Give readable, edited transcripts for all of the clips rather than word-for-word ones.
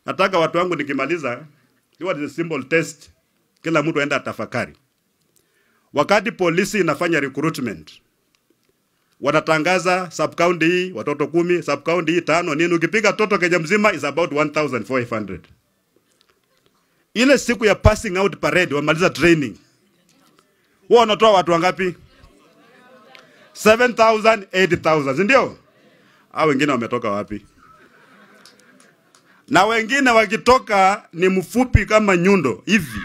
Nataka watu wangu nikimaliza, hiyo ni simple test, kila mtu aenda atafakari. Wakati polisi inafanya recruitment, wanatangaza sub county hii watoto 10, sub county hii 5, nini, ukipiga toto Kenya mzima is about 1400. Ile siku ya passing out parade wamaliza training, wao wanatoa watu wangapi? 7000, 8000, si ndio? Hao wengine wametoka wapi? Na wengine wakitoka ni mfupi kama nyundo hivi.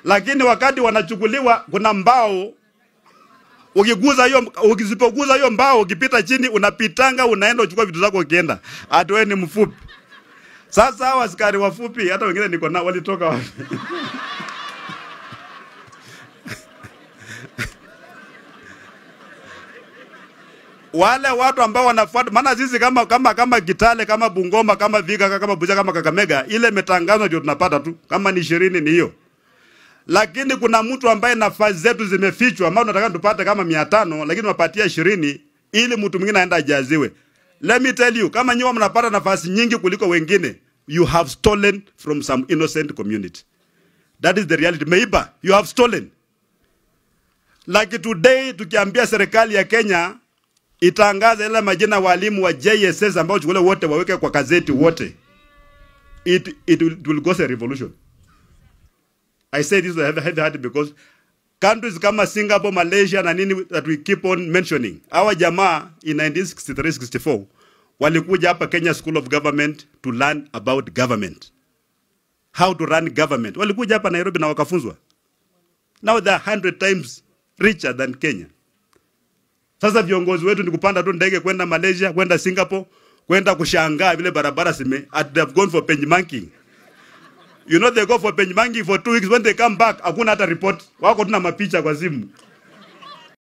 Lakini wakati wanachukuliwa kuna mbao, ukiguza hiyo, ukisipoguza hiyo mbao ukipita chini unapitanga, unaenda uchukua vitu zako ukienda. Ati wewe ni mfupi. Sasa hawa askari wafupi hata wengine niko nao walitoka wapi? Wale watu ambao wanafuata, maana sisi kama Kitale, kama Bungoma, kama Vihiga, kama Busia, kama Kakamega, ile imetangazwa ndio tunapata tu. Kama ni 20 ni hiyo. Lakini kuna mtu ambaye nafasi zetu zimefichwa, ambao tunataka tupate kama 500, lakini tunapatia 20 ili mtu mwingine aende ajaziwe. Let me tell you, kama nyinyi mnapata nafasi nyingi kuliko wengine, you have stolen from some innocent community. That is the reality. Meiba, you have stolen. Like today tukiambia serikali ya Kenya itangaze ile majina walimu wa JSS ambao chukule wote waweke kwa gazeti wote, it will cause a revolution. I say this with a heavy heart because countries kama Singapore, Malaysia na nini that we keep on mentioning, our jamaa in 1963-64 walikuja hapa Kenya School of Government to learn about government, how to run government. Walikuja hapa Nairobi na wakafunzwa. Now they are 100 times richer than Kenya. Sasa viongozi wetu ni kupanda tu ndege kwenda Malaysia, kwenda Singapore, kwenda kushangaa vile barabara zime, at they have gone for benchmarking. You know they go for benchmarking for 2 weeks, when they come back hakuna hata report. Wako tuna mapicha kwa simu.